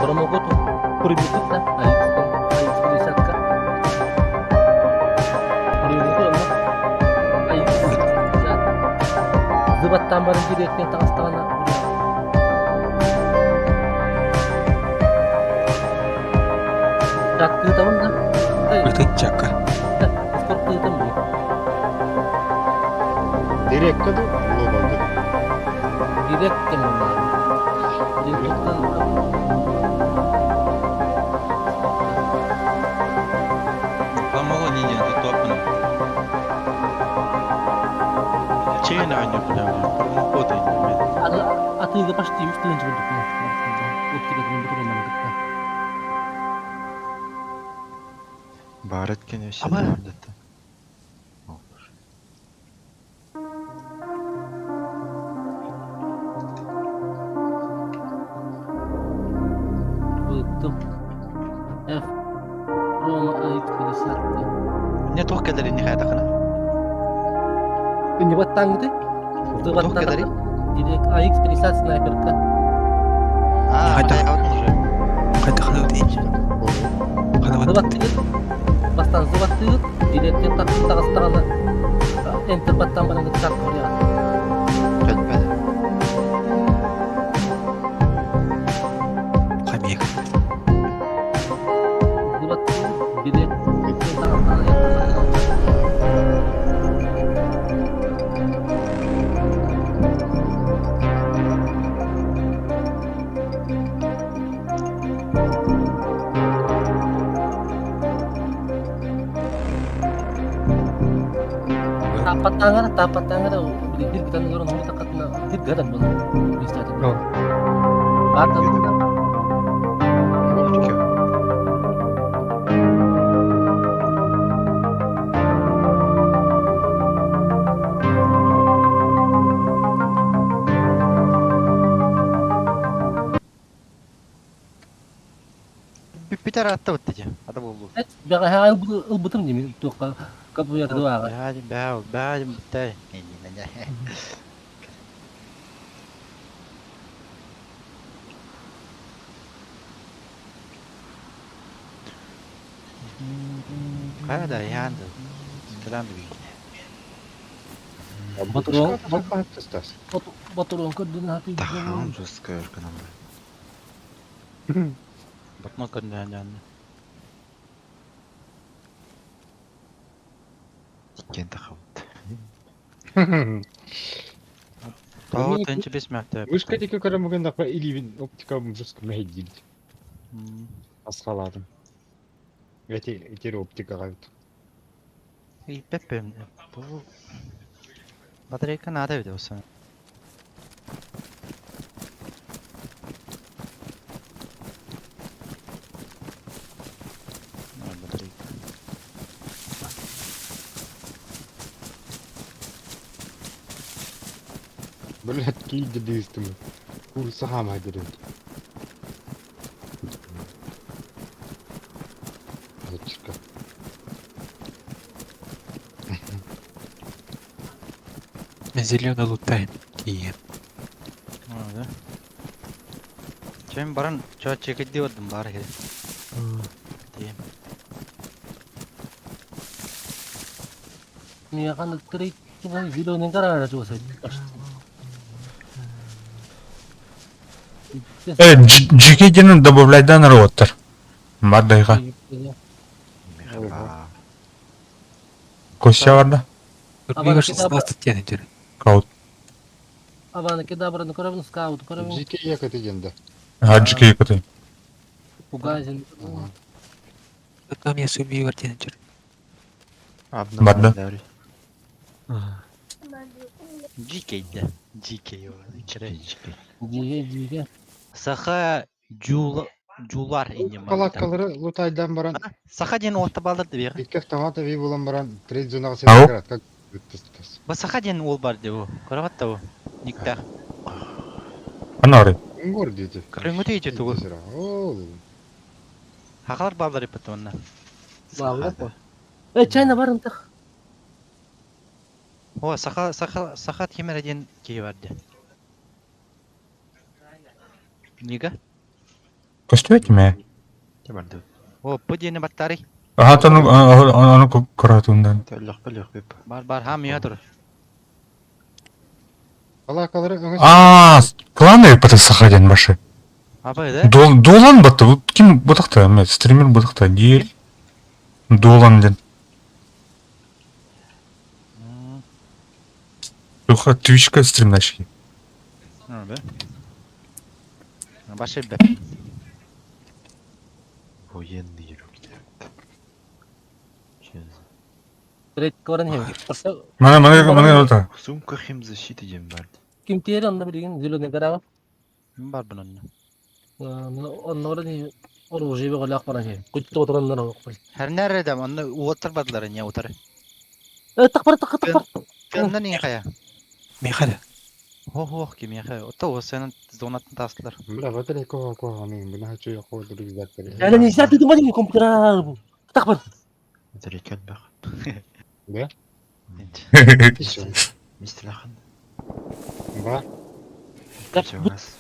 Промокод суруйбуккут да AX50-ка. Суруйбуккут онно AX50. Зыбаттаан баран директен таҕыстаҕына Чаттыытабын да? Ытыччакка. Спорттыытым бу. Дирекка ду глобалга ду? Директ кэмҥэ. Директтан Помогло не не, это топно. Чейн аанньа промокод Атыыга почти үс тыһыынча курдук оптикатын бутуруоннарын кытта. Баар эткин өссө Ама баардата. Быттым. F. Рома Айт 50. Не туох кэлэрин хайдахына? Не баттаангыты? Туох кэлэрий? Директ AX50 снайперка. Аа, Хайдах? хайдах уже. Хайдахына ытыйын. Ханабат. Зыбаттыгыт. Бастан зыбаттыгыт. Директтен таҕыстаҕына Enter баттан баран ытар хоруйаҕын. Кэлбэт. Хамиек. Зыбаттыгыт. Директтен таҕыстаҕына Enter баттан. Таппаттааҥара, таппаттааҥара билигин бүтэн олорон оһох таккатына диргатар буолар. Баар да Бүппүтэ ыраатта бытты дьэ. Ата буоллу. Бэҕэһээ ылбытым дии туохха компьютеры ааҕа. Бэҕэһээ бэҕэһээ бэҕэһээ бүттэй. Хайа да иһаан да. Кэлэн бүгүн. Ботуруон ботуруон көрдүн хаты. Тахаан жестко өркөнөм. Батма көрдүн жаанны. Иккен тахабыт. Тоҕо тынчы бес мөктө. Вышка диэки көрөн бүгүн илиибин оптика жестко мэһэйдиир. Асхалаатым. Эти итир оптикаҕа эбит. Илпеппем. Бу батарейка наада эбит болса. Батарейка. Блядь, киирдэ дыыстым. Курса хаамайдыр. Зачка. Зеленый лутаем. Тиийэн. Да. Чем баран чо чекидди бардым бар хе. Тием. Миэхэ ыттырый зеленый гаража чугас. Жеке диэн добавляйдан роботтар. Бардайга. Костя барда. Турбига 16 диэн этэр. Каут. Авана кедабраны көрөбүн, скаут көрөбүн, Жеке якоты диэн да. А, жеке кытай. Пугазин. Там я сурвивор диэн этэр. Барда. GK да. GK. GK. Диге, диге. Саха жул жулар инне Палаткалары лутайдан баран Саха диэн уотта балдар дебиэҕэ. икки автомат ви булан баран трейд зонаҕа Ау. сетиграт как ыттыстас. Ба саха диэн уол бар дебу. Көрөҕөт да бу. Никтах. Анары. Уҥуор диэти. Көрүҥҥүтэ ити тугу. Ол. Хахалар балдар иппит онна. Баалла. Э, чайна барынтах. О, саха саха саха тимер диэн киһи бар де. Нига? Көстүбэт мэ? Те барды. О, П диэни баттаарый. Аха тону ону коратундан. Төллөх бөлөх бip. Бар бар хам я тур. Алакалары өңөс. Аа, кланы пата саха диэн башы. Абай да? Дол Долан батты. Бу ким бутахта эме стример бутахта диир. Долан диэн. Туха Twitchка стримнашки. Да. Башы бэп. Военный рюкзак. Сейчас. Трейдка баран иһэбин. Мана мана мана ота. Сумка химзащиты диэн баар. Ким тиэрэ онно билигин зеленый гарага. Бар бунан. Онно баран иһэбин. Оружие бөҕөлөөх баран иһэбин. Кутту отураннар оҕоппун. Хәрнәр эдем, онно уоттар бардылар не утары. Тах бар тах тах бар. Көннән иң кая? Михаля. Хо-хо, кимияхэ. Отто осенен зонатын таастылар. Бля, батарейка куһаҕаный, бына хочу ходу рюкзактары. Әле нельзя ты думать компьютер бу. Тах бар. Батарейка элбэх. Да? Еще. Мистер Бар. Чугас.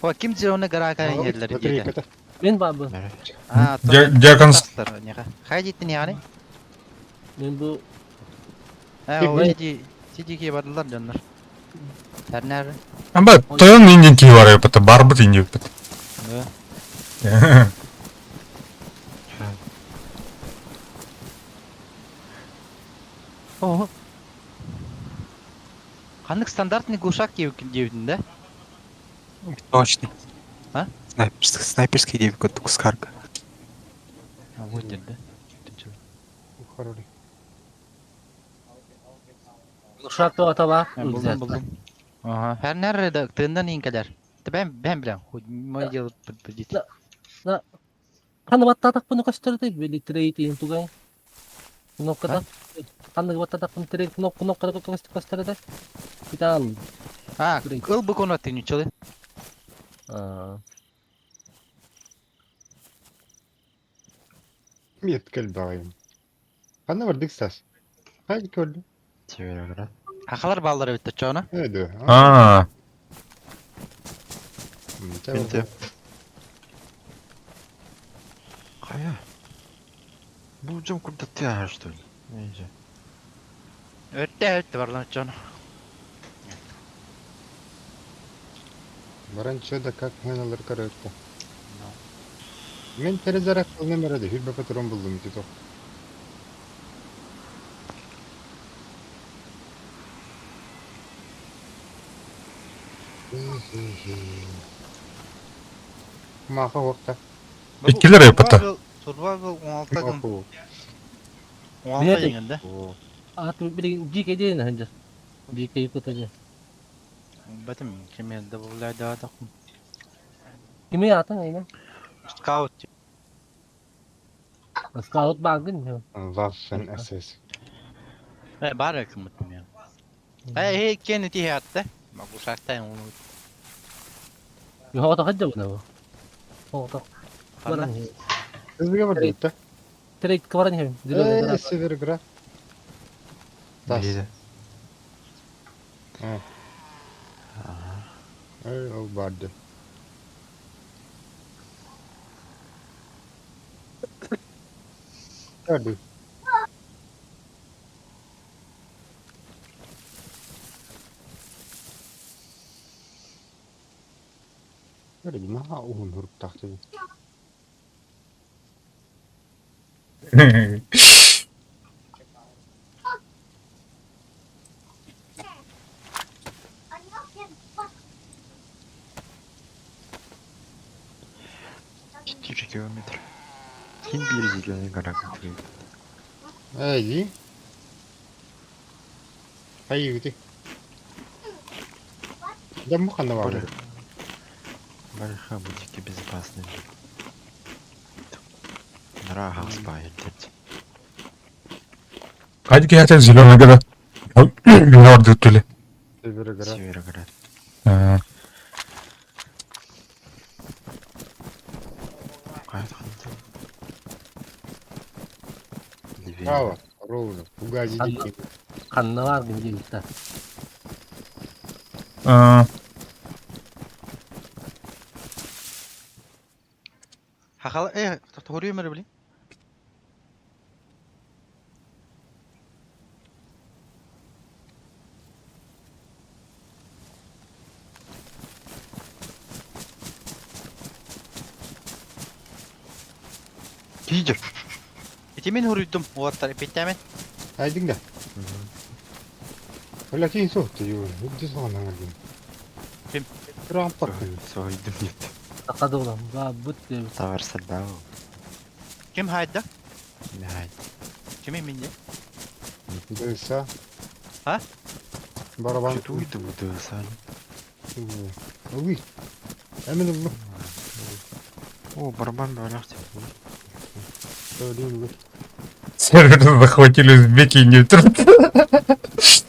О, ким зеленый гарага ерлер диде. Батарейката. Мен бар бу. А, Дьякон таастылар нега. Хай диттин ягни? Мен бу Ә, о сиди сидиге бардылар дьоннор. Хәрнәр. Амба тойон индин ки бар пата барбыт инди пата. Да. О. Ханнык стандартный глушак диэбитин да? Точный. А? Снайперский, снайперский диэбит курдук скарга. А, вот да. Хороший. глушак атала. Булдум, булдум. Ага. Хәрнәр да тыындан иң кадәр. Бәм бәм белән. Мой дело подпредить. Ханны баттатак буну көстөрдү били трейд ин тугай. Кнопкада. Ханны баттатак буну трейд кнопка кнопкада көстөрдү. Питан. А, ыл бу конат тинүчөле. А. Миэт кэлбэҕим. Ханна бардык Стас? Хайди көрдүм. Североград. Ахалар баллары битте чона. Э, да. Аа. Менте. Хайа. Бу дьон курдаттыа что ли? Нейже. Өттө өттө барлан чона. Баран чё да как хыналар көрөттө. Мен терезерак номерде хүрбө патрон булдум тито. Маха уақта. Иккилер пата. Survival 16 күн. Маха 16 деген да. Ат билигин GK дейин ханжа. GK кутажа. Бэтим кеме добавляй да так. Кими атын айна? Скаут. Скаут багын. Waffen SS. Э, бар кымыттым я. Э, эй, кен ти хатта. Могу шахтайм оны. Юха хаджа буна. О, баран. Сизге бардык да. Трейд баран хем. Э, Североград. Тас. Бириде. Э. Э, ол барды. Барды. Барды, наха уһун хуруктаахтыбын. Четыре километра. Ким бир зеленый гора кутурует. Эйди. Хайыгыты. Дьомму ханна баалар? Барыха бутики безопасны. Нра спайдерт. Кайдыки хатен зеленый гора. Юнор түле. Североград. Североград. Кайда Право, ровно. Угази дикий. Ханна бар гин дии. Аа. Хахал, тоһуруйум эрэ, блин. Тиийдим. Ити мин хуруйдум, уолаттар, эппиэттээмэн. Айдың да. Оля киин суох дии, үрдүс оҕонон ылдым. Ким? Тураан паркын. Соһуйдум нет. Саха улам. Бу диэбит. Тавар саддау. Ким хайда? Михай. Кими минне? Дыса. А? Барабан. Что уйду дыса? Ой. Әмин уллу. О, барабан бөлөх. Өлүн уллу. Сервер захватили узбеки и не труд.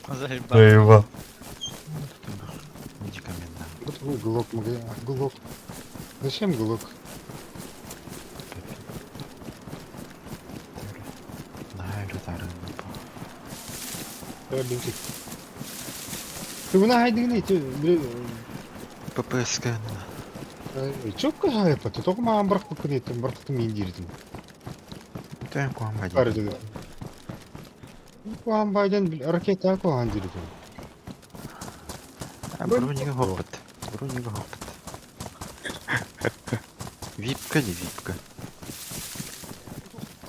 Заебал. Заебал. Медикамент. Вот глок, глок. Зачем глок? Өлүн. Тугуна хайдыгын ити. ППСК. Чөккө хайпаты. Тоғы маған бір қылқын еттім, бір қылқын мен дердім. Тайм куам Бар деді. Куан байден ракета куан дердім. Бронига хопот. Бронига хопот. Випка не випка.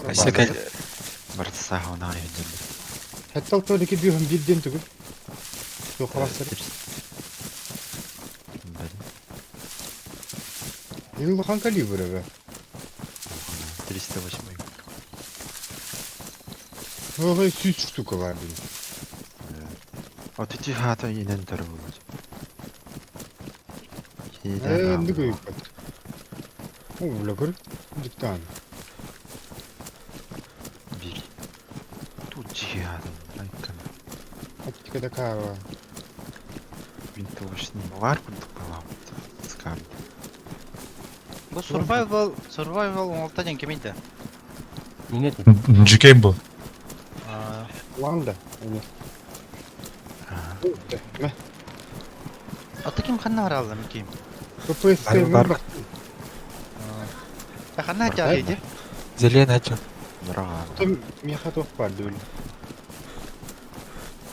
Сәкәл Барсаға она үйден. Хәтта толики бүйім билден түгіл. Тоқаластыр. Улахан калибр бе. 308. Ой, 100 штука бар дейм. Вот эти хата инен торгуют. Эндиги үйпат. О, бля, көр. Диктан. Били. Тут жихадым. Айкан. Оптика такая. Винтовочный вар была. Скард. Бу survival, survival 16 ден кемейді. Мен этим. GK был. Ланда. Эне. Мә. Ата ким ханна бар алды ким? ППС Бар, бар. Та ханна жа дейді. Зелен ачы. Дорога. Меха тоқ бар дөл.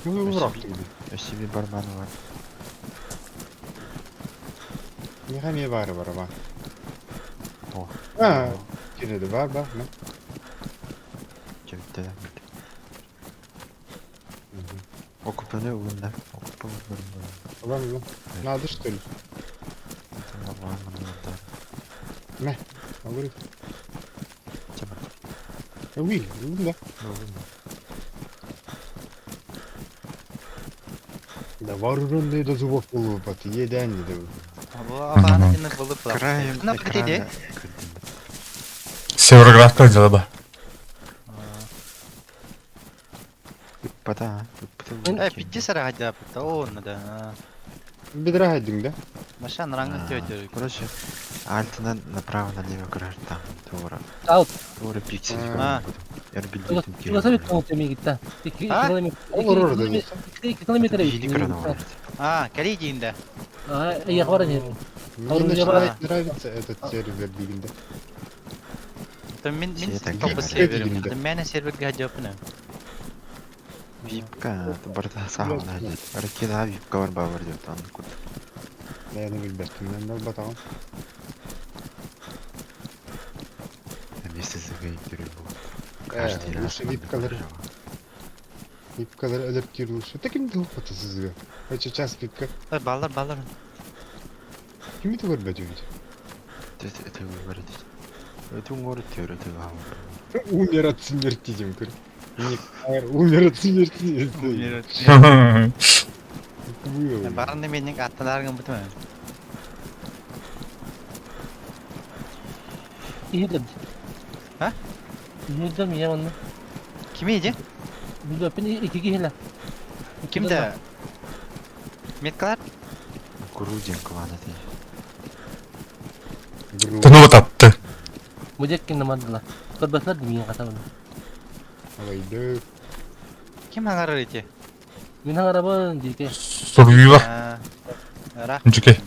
Ну, бұрақ түгіл. Өсіби барманы бар. Меха ме бары бар ба. О. А, келеді бар, бар. Мә. Жөтті. Окупаны уында. Окупы барманы. Улан, улан. Надо что ли? Мә. Алыры. Уи, да. Да вооруженные до зубов полупат, еден де. Бу абаны кини булып. Краем Ханна бітеді. экрана. Североград дело бы. Пата. Э, питти сара хадя пта он да. Бедра хайдың да? Машан рангын төтөр. Короче, альтынан направо налево көрөр там. Тура. Аут. Тура пиксель. А. Чугаса бит тоңут эми гитта. 2 А? километр. Ол орор да. 2 километр бит. Били крана. А, кәлей дейінде. А, я бар не. Мне Оружие начинает нравиться этот сервер дегенде. Мен мен Все так топы говорят. серверім. Дегенде. Мен серверге хадяпны. Випка, барда сағына дед. Ракета випка бар бар деп аны күт. Бәрін білбәттім, мен бар батағым. Вместе с геймпером был. Э, лучше випкалар. Випкалар өліп лучше. Та кім де оқыты сізге? Хоча час випка. Баллар, баллар. Кім ді көрбәді өйді? Это это говорит. Это город теория это Умер от смерти деймін көр. Не, умер от смерти. Было. Барынды менің аттанаргын бітім. Иһилдем. А? Иһилдем я онны. Ким еді? Билбеппин икки киһилэ. Кимде? Меткалар? Грудин клан это. Тыны тапты. Мудеккин намадыла. Көрбөтүлэр димиин катабын. Алайды. Ким аңарыр ете? Мин арабын дике. Сурвивор. Рах. GK.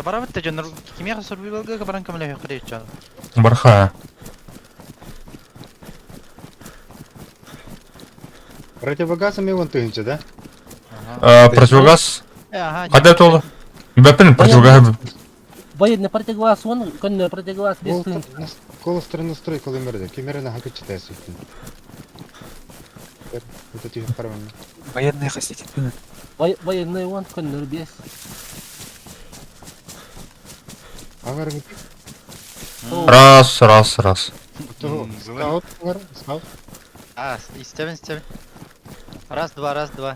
Барабыт да дьоннор кимиэхэ сурвайвалга баран көмөлөһүөххэ диэччи. Барха. Противогаз эмиэ уон тыһыынча да? Ага. Противогаз. Ага. Хада туолу. Бэппин противогаз. Военный противогаз он, конный противогаз без тын. Голос настрой колымерде. Кемерена хакы читая сүттүн. Это тихо карман. Военные хотите? Военный он, конный без. Агар Раз, раз, раз. Скаут, агар, скаут. А, истэбин, истэбин. Раз, два, раз, два.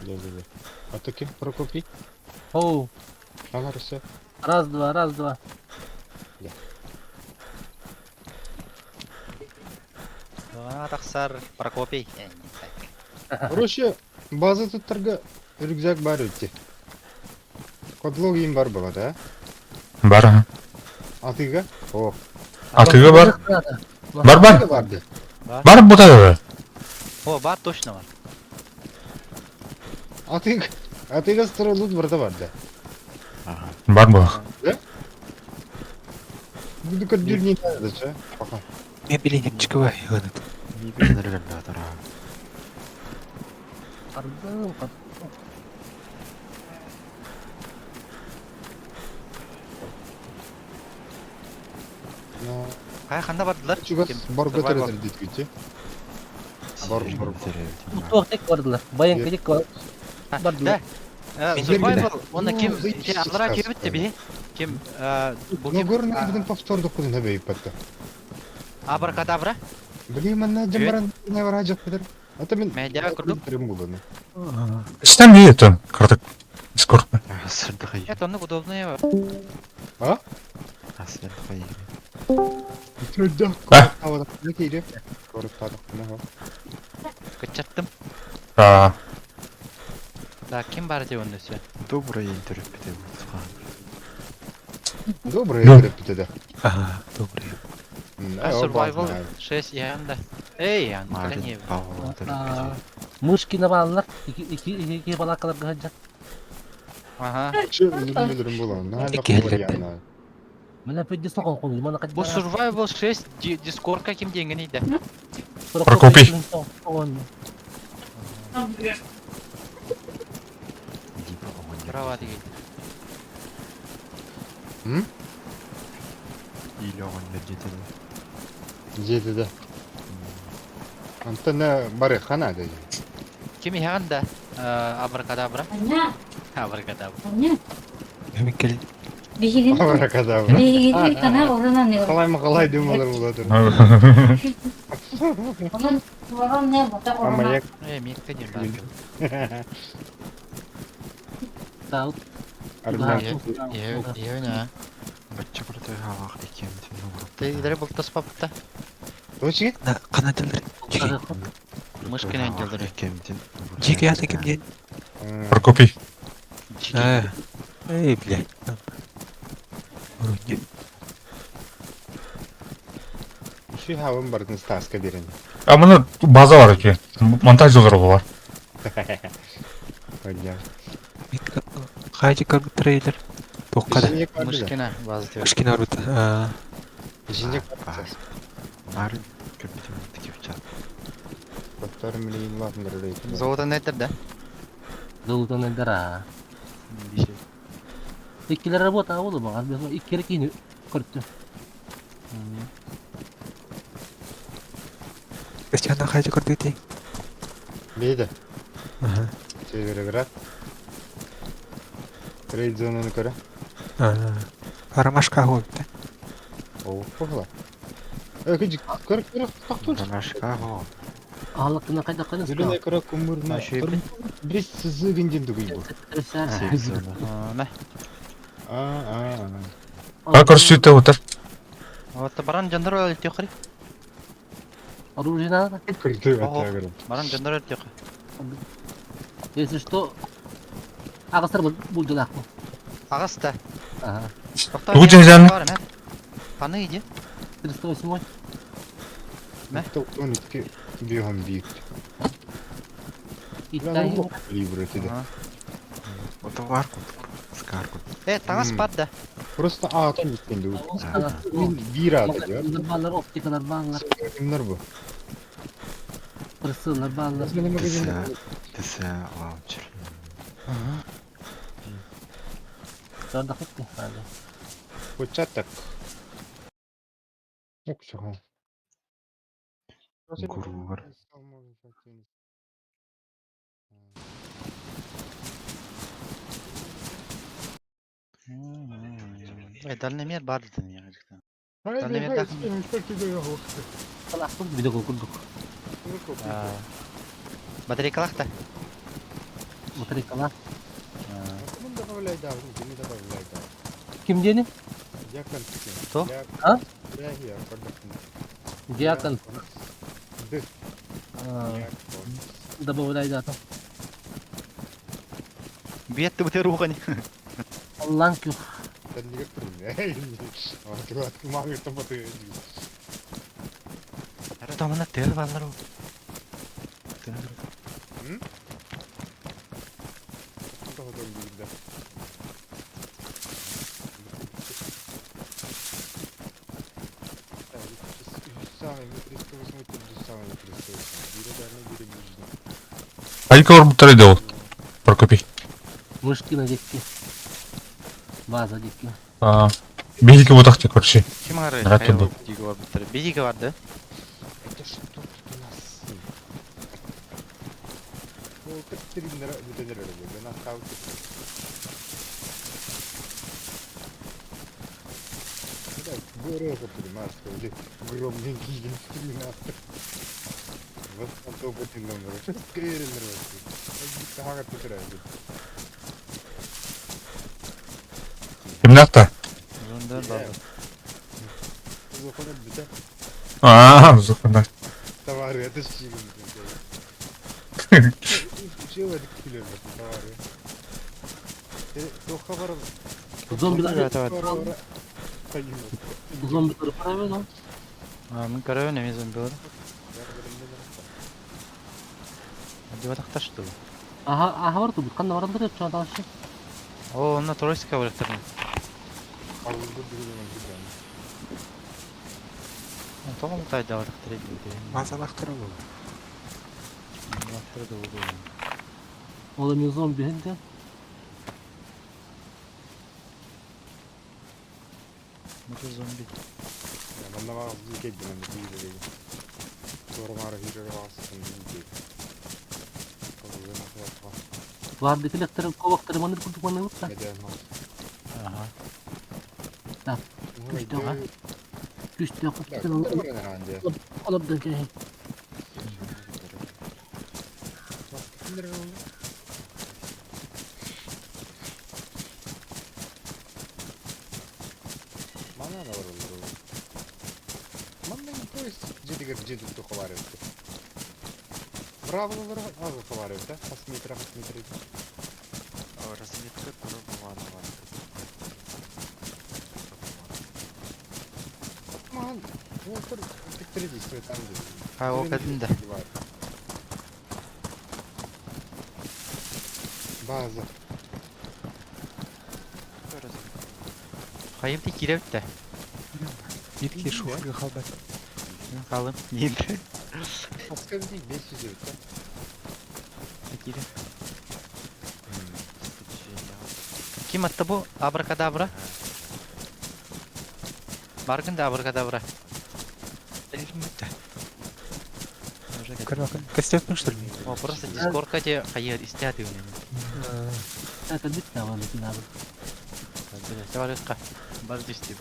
Да-да-да. А таки Прокопий. Оу. Агар все. Раз, два, раз, два. Тахсар Прокопий. Короче, база туттарга рюкзак бар өтте. Кодлог им бар была, да? Бар. Атыга? О. Атыга бар. Бар бар. Барды. Бар бутады. О, бар точно бар. Атыга. Атыга стрелут барда барды. Ага. Бар бу. Буду көрдүр не надо, че? Пока. Мебели немчикова ионат. Мебель регулятора. Пардон, Хай ханда бардылар? Чугас бар көтөрөдөр дейт күчү. Бар бар. Туох тек бардылар. Баян кедик бардылар. Да. Survival, оны ким алара кебит би? Ким бу Ну ким? горный будем повтордук кудун хабей патта. Абракадабра. Блин, манна жамаран не варажак бедер. Ата мен Медиа курдук. Прям буланы. Истен би это. Картак. Дискорд. Асырдыгай. Это оннук удобный. А? Асырдыгай. Түрдө. А? Не кейде? Көрүп тадык. Кычаттым. А. Да, ким бар деп онны все. Добрый интервью бите бу. Добрый интервью бите да. Ага, добрый. А survival 6 янда. Эй, ян, Марын Павлов интервью. Мышки балалар, iki iki iki балакалар гыжа. Ага. Чы үлүрүм булан. Келлерде. Менә пөддес лакон кул, мана кадда. Бу survival 6 Discord ким денген иде. Прокопий. Права деген. М? Или он жетеди. Жетеди. Антона бары хана деди. Ким янда? Абракадабра. Абракадабра. Мен кел. Биһигин Абракадабра. биһигин тана орунан не Қалай ма қалай демалар болады. Онун орун не бота Ама орунан. як. Э, мекке дем бар. Сау. Армян. Евена. Бачча куртай хавах экен түнү Ты идere бултас папта. Точки? На канадалар. Жеке. Мышкина делдер. Экен Жеке ята ким ден? Прокопий. А. Эй, блядь. Вроде. Ши хавым бардын стаска берен. А мына база бар экен. Монтаж жолдор бар. Подня. Хайди көрбүт трейлер. Тоққада. Мышкина база деп. Мышкина барбыт. Жинек Марын көрбүтүм тикеп чат. Доктор милин латындар Золото нетер да? Золото недера. Иккилер работа болду бага. Иккилер кийин көрттү. Кристиана хайди көрдү Бейді. Ага. Североград. Трейд зонаны көрі. Ромашка голды. О, похла. Э, көр, көр, тоқтыр. Ромашка го. Аллахтан кайда кайда. Зеленая кора кумырна. Бес сызы генден дугай бу. Мә. А, а, А көрсөтө отыр. Вот баран жандар өлтө кыри. Оружие надо. а. Күрді атагырым. Баран жандар өлтө. Если что, агастар бул жылак. Агаста. Ага. Тугу жан. Паны иди. 308. Мә. Тоқтон итки биом бит. Иттай. Либро тиде. Ото бар. Скар курдук. Э, таҥас бар да. Просто аатын истэн дуу. Биир аата дьэ. Баллар, оптикалар бааллар, Кимнер бу? прысылар бааллар. ТС, ТС лаунчер. Сардахыт не хали. Початок. Оксихан. Гуру бар. Э, дальномер бар дедин я. Дальномер Халахтым видео курдук. Батарейкалах та. Батарейкалар. Добавляй, да, не добавляй, да. Ким диэни? Дьякон. Кто? А? Дякон. Диакон. Д. Добавляй дату. Бет ты бутер ухань. Ланкю. Тамына тер баллар. Хайка орбутары да ол. Прокопий. Мышкина дикки. База дикки. А, Биһиги бутах те короче. Ким ары? Рад туду. Бедиге бар да. Это что тут у нас? Ну, так три Кимнәхта? Зонда бар. А, зухында. Товары, это с чилом. Чил это киллер, товары. Зомбилар. Зомбилар правильно? Мин көрөбүн эми зомбилар. Диба тахташ ту. Аха, аха бар тубут. Канна барандыр yok şu an şey. О, онна тройска бар тар. Тоғым тайда бар тар иди. Базалахтар ол. Лахтар да болду. Oğlum zombi hindi. Мыты зомби. Vardı elektrik kovakları manır kurduk manır kurduk da. Ага. Güçlü kurduk. Alıp da gel. Разведка Курбанова. А, о, кәдімді. База. Хайып ти киреп те. Битки шуарга халбат. Қалым. Енді. Подскажи, 509, да? Киреп. Ким атты бу? Абракадабра. Баргын да абракадабра. Костяк что ли? О, просто дискордка те хайыр истяты у него. Zaten bitti ama Metin abi. Бар Бар дистеп.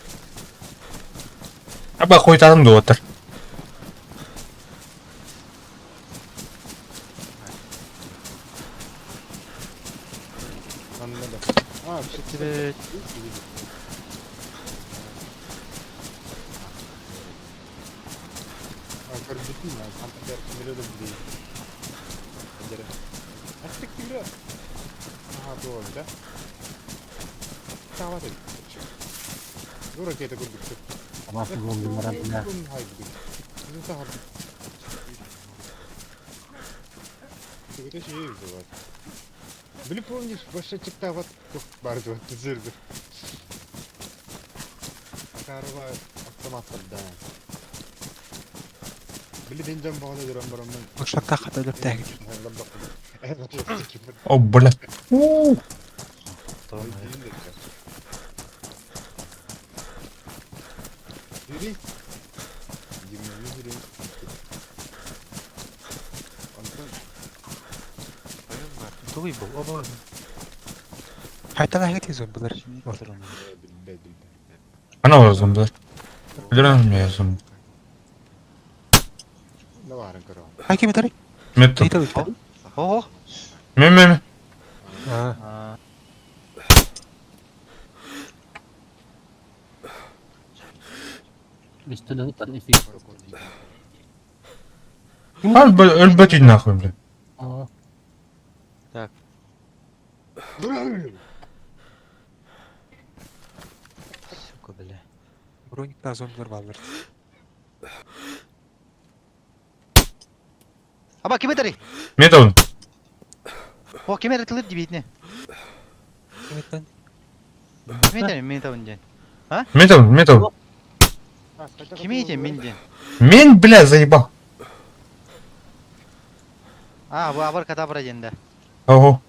Аба хойтадым да отыр. Нам надо. А, вообще Тебе А, корбутина, там тогда миллион людей. Архитектура. Ага, было, да? Давай, Дура это курдук. Ama zombiler abi. Били помнишь, башачыктаабат бар сырды. Акарова автоматтарда. Били ден бағана жүрөн барамын. Ушакка хата өлөптәгит. О, блядь. У, Yürü. 20 yürü. Антон. Тугуй бу. Оба. Хайтан ахит зомбилар. Билбе билбе. Ана var zombiler. Өлөрөн я зомби. Ne var karo? Хай ким этери? Метто. Эйтел итер. Ого. Мен мен. Аа. А. Пистолет эфир. Өлбөт иди нахуй, блядь. Аа. Сука, бля. Броникта зомбилар баллар. Аба ким этери? Метал. О, ким этери тылыр дибитне. Ким эттен? Ким этери мен табын ден. Метал, метал. Ким этери мен ден. Мен, бля, заебал. А, бу абар кадабра ден да. Ого.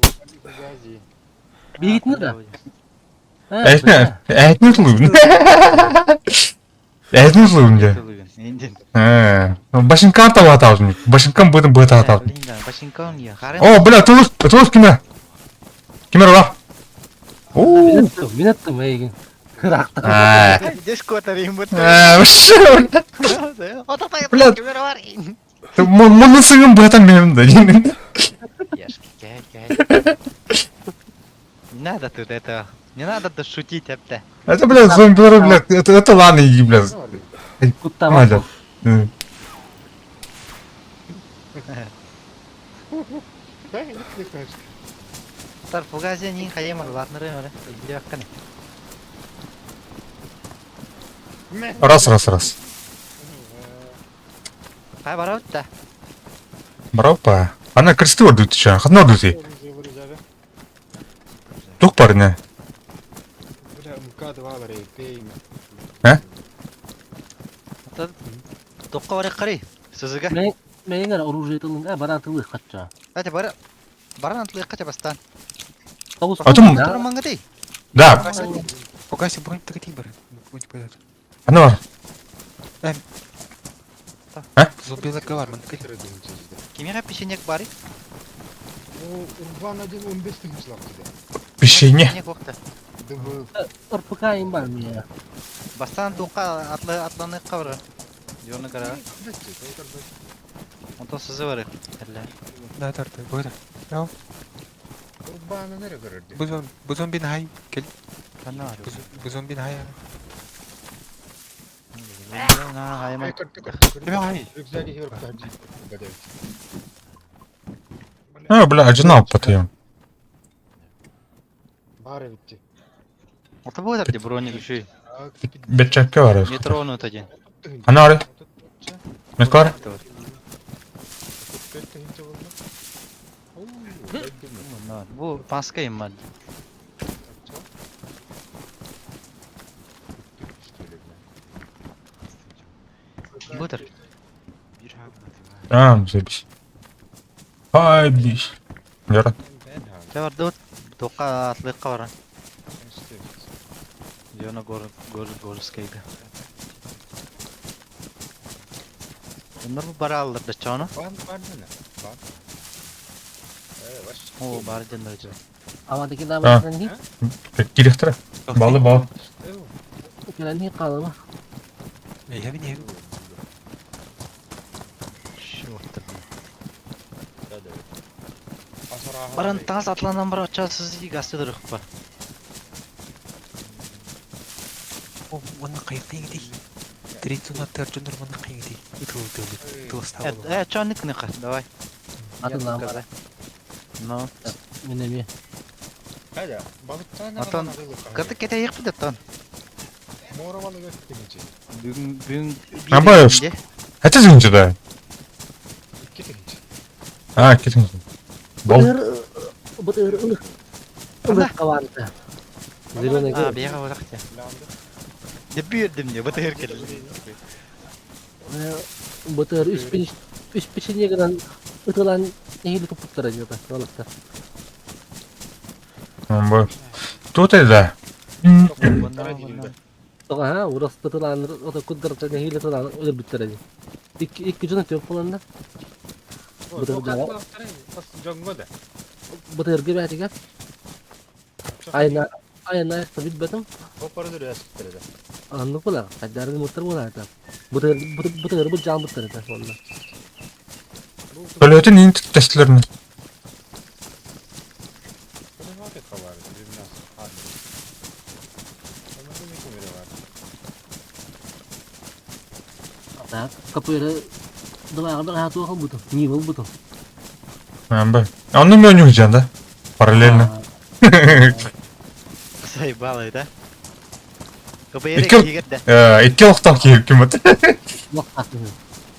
Бигитне да. Әйтне, әйтне тылыбын. Әйтне тылыбын, бля. Индин. Э, Башынкан табы атабыз. Башынкан бытын быты атабыз. Башинкан я. Харын. О, бля, тулус, тулус киме? Киме бар? О. Мин аттым эйгин. Кыракта. А. Дешко тарим бут. А, вообще, бля. Отатай Бля. кемера бар. Муну сыгын бытан меним да. Яшки, кай, кай. Не надо тут это. Не надо тут шутить, апта. Это, бля, зомбилар, бля, это ладно, иди, бля. Куттама. Бля. Тар фугазе нин хаемар латныры мөрө. Билбеккан. Раз, раз, раз. Кай барабыт да. Браво. Ана кресты бар дүйті ча. Хатна дүйті. Тух бар не? Токко барык карай. Сызыга. Мен мен оружие тылын, а баран тылы катча. Ате бара. Баран атлы кача бастан. Табыс. А там- Турун маңгыдай. Да. Пока броник тагати бар. Броник пайда. Ана бар. Зомбилар бар. Мын Кимеге печенек бар? Урбан 1 15 тысяч лап Печенье. Печенек вакыты. РПК им бар мне. Бастан туққа атлы атланы кабыр. Жорны кара. Онтон сызы бар. Әллә. Да, тарты. Бойда. Урбаны нere görürdü? Бу зом бу зомби хай. Кел. Кана. Бу зомби хай. На хайман. Тебе хай. Рюкзаки хер хаджи. А, бля, ажына алып батыйм. Бары bitti. Ота бу да броник үшүй. Бетчакка бар. Метро оны таден. Ана бар. Меткар. Бу паска им бар. Бутер. А, запись. Ай, блиш. Яра. Табар дот тоққа атлы кабыр. Жона гор гор горскайга. Bunlar bu bara aldır da çoğunu. Ban var mı ne? Ban. О, бар жандыр жо. Амадaki да бар ни? Кирехтер. Балы бал. Кэлэн калама. Эйхабин эйхабин. Шоттыр. Баран таңыз атланан бар очасыз гасты ба. О, мына кайыкта иңди. Тритун аттар жонор мына кайыкты. Итыл итыл. Тылста. Э, чоник ныка, давай. Атылан бар. Ну, Мен эми. Hadi. Balıktan Антон, кыртык кете йык бит тон. Mora balık öttü Бүгүн бүгүн Абай, Это зинчи да. İki тыгынчы. А, кетин. Бол. Бытыр ылых. Ылых каванта. Зеленый А, бияга барахтя. Деп бердим не, бытыр келди. Бытыр үс пен үс печенье гынан ытылан нехили тупуттара диэта. Олохтар. Бу. Тут это. Тоҕо урас тытылаан ото куддарта нэһиилэ тылаан өлөрбүттэрэ дии. Икки икки дьон өтүөх буоланна. Бытырга Дьоҥҥо да. бытырга бээтигэр айна айна билбэтим. Оппары өрөспүттэрэ да. Анны була хайдарын муттар буолаата. Бытыр бытыр бу жаамыттар этэ онно. Өлөтүн ин тестилерин. Так, капыра дылааҕы баҕаһа туох ылбытым, ньиим ылбытым. Б. Онно мен ойнуйдьан да. Параллельно. Заебало, да? КПР Икки- кигер да. Икки олохтоох киһи ким бат.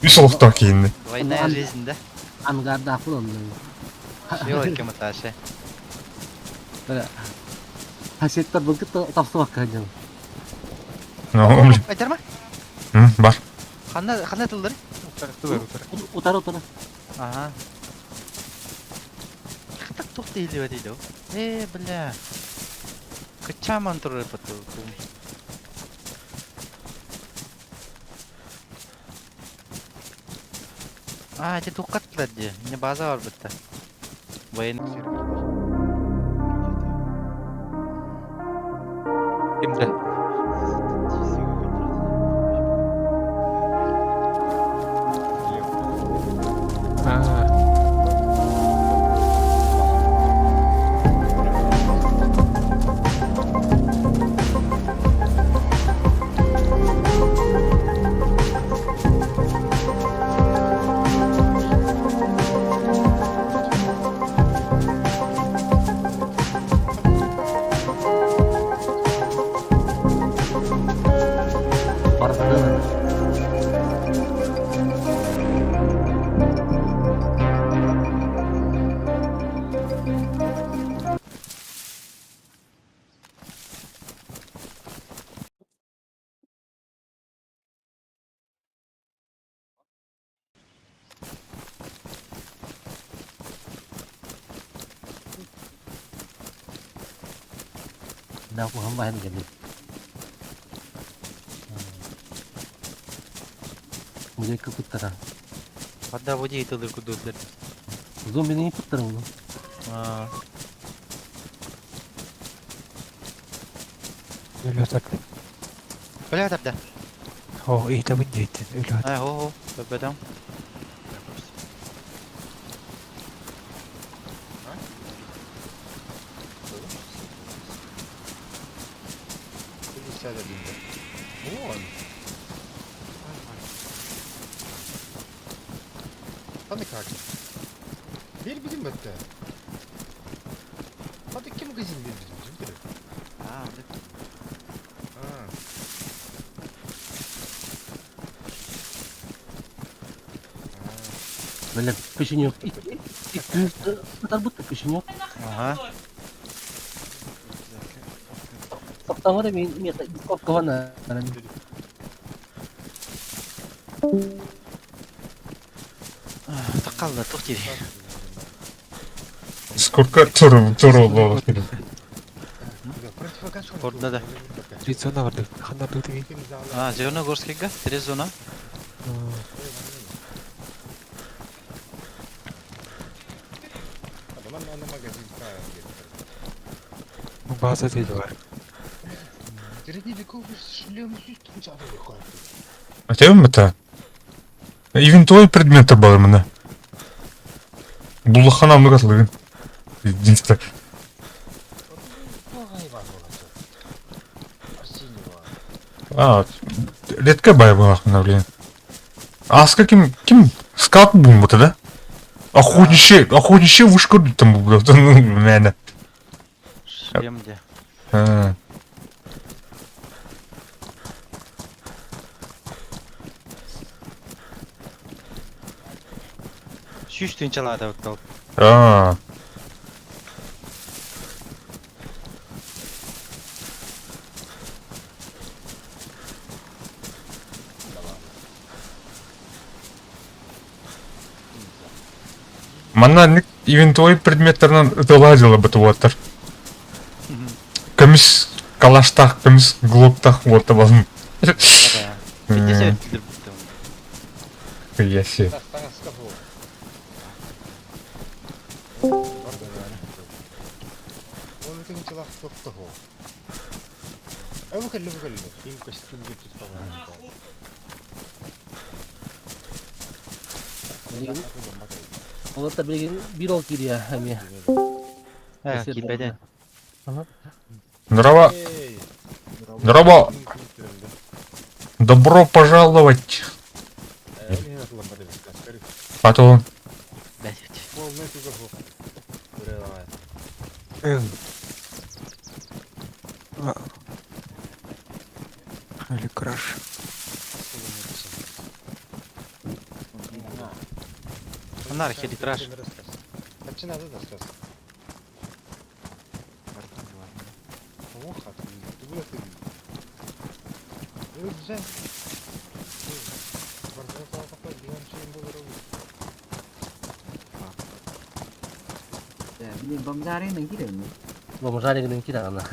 Үс олохтоох киһини. Двойная жизнь, да? Ангардаах буолан. Все, кем этаже. Хасеттар былгы тапсыбакка дьон. Ну, блин. Айдарма? Бар. Ханна ханна тылдыр? Утары утары. Ага. Так тухты или вот Э, бля. Кычаман туры поту. А, эти тухкатлар ди. Не база бар битте. Военный. Кимде? Аа. Барыта. Да, куһан баһын кэлин. Музейка куттара. Хадда води тылдыр кудурлар. Зомбини куттара оны. А, Өлө тарды. бля тарда. О, иитабын диэттен өлө А, хо хо, бэдам. Вон. Hadi kalk. Bir bilim bitti. Hadi kim kızın bir bizim bir. А, Ha. Бля, печенек. Икки ытар бутта печенек. Ага. Токтоңор мен мен копкабана. Таққалды, тух дири. Сколько туру туру было. Орда да. Три зона барды. Ханна барды. А, Зеленогорскийга, три зона. База дейді бар. А тебе это? Ивентовый предметы бар мына. Буллахана мыгатлыгын. Единственное. А, редко бай была, блин. А с каким, ким скат бум вот да? Охотничий, охотничий вышка там, блядь, ну, наверное. Шлем где. А. Сүүс тыынчалаата оттол. А. Манна ивентовой предметтэринэн ытыалаһа дьыалабыт уолаттар. Көмүс калаштаах, көмүс глоктаах уолта балым. Яси. Олорто билигин биир ол киириэ эмиэ. Э, киирбэтэ. Здорово. Здорово. Добро пожаловать. Потом. Или краш. Анархия, краш. Бомжарик кидаҕына.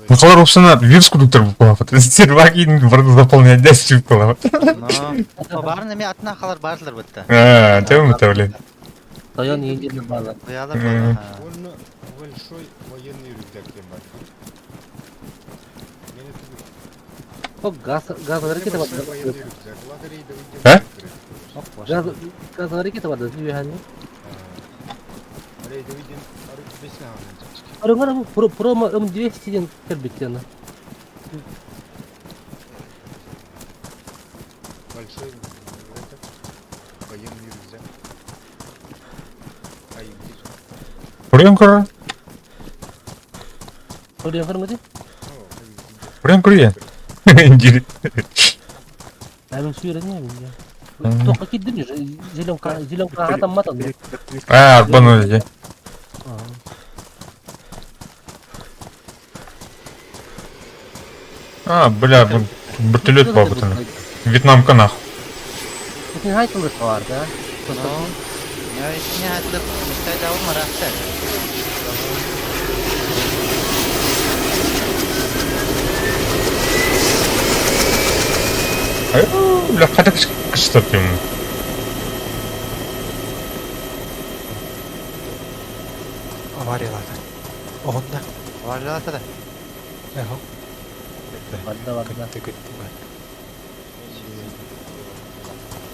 Махалар упсана вирус кудуктар буолбут. Сервакин барды заполнять 10 кылабыт. Но барын эми атына халар бардылар бытта. А, тем это, блин. Тойон индири баалар. Куялар бар. Большой военный рюкзак диэн баар. Газ газовый ракета Большой бар. военный рюкзак. Лагерей А? Газ газовый ракета бар. Үһәни. Арыҥар про промо М200 диэн кэлбиттиэн. Большой это, военный рюкзак. Ай, где же? Прям кора. Өрүөн көрүҥүтүй? Прям курье. Индири. Әмин сүйрэн эбин. Тоққа кирдим зеленка зеленка атамматан. А, арбану А, бля, вертолет бабытын. Вьетнамка нахуй. Бүтүн хайтылыр бар да. Ну, я не хатлып, мечтай да марахта. Бля, хотя что ты ему. Авариялады. Оҕунна. Авариялата да. Эхо. Барда барда. Көттө көттө бар.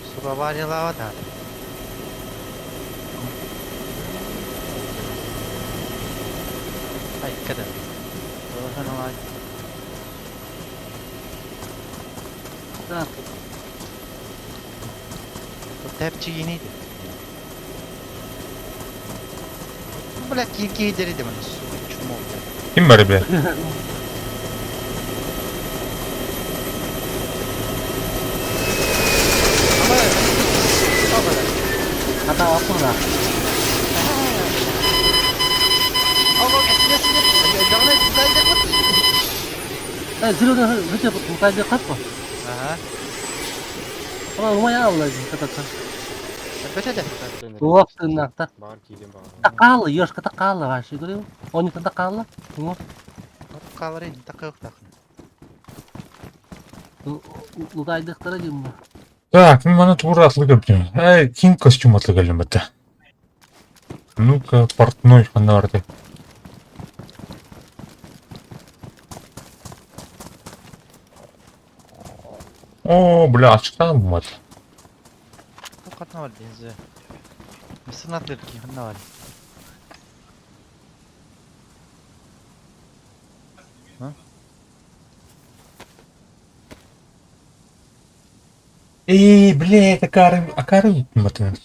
Сур авариялава да. Ай, када. Ой. Так. Тепчи инейди. Бля, кийин дерedi мына сука, чмо. Ким бар бля? Ата аппына. Зеленый өте мутайды катпа. Ага. Ама умая алла кататса. Бөтөдө. Уоптынна та. Бар киирэн баҕар. Такалы, ёшка такалы вообще говорю. Он не такалы. Ну, Калары такык такын. лутайдыктара дим. Так, ну мана тура атлы көптүм. Эй, ким костюм атлы келдим бітті. Ну-ка, портной ханарды. О, бля, ачыктан бумады. Катна бар бензе. Мисыр атлыр ки ханна бар. Эй, бля, это кары, а кары матын.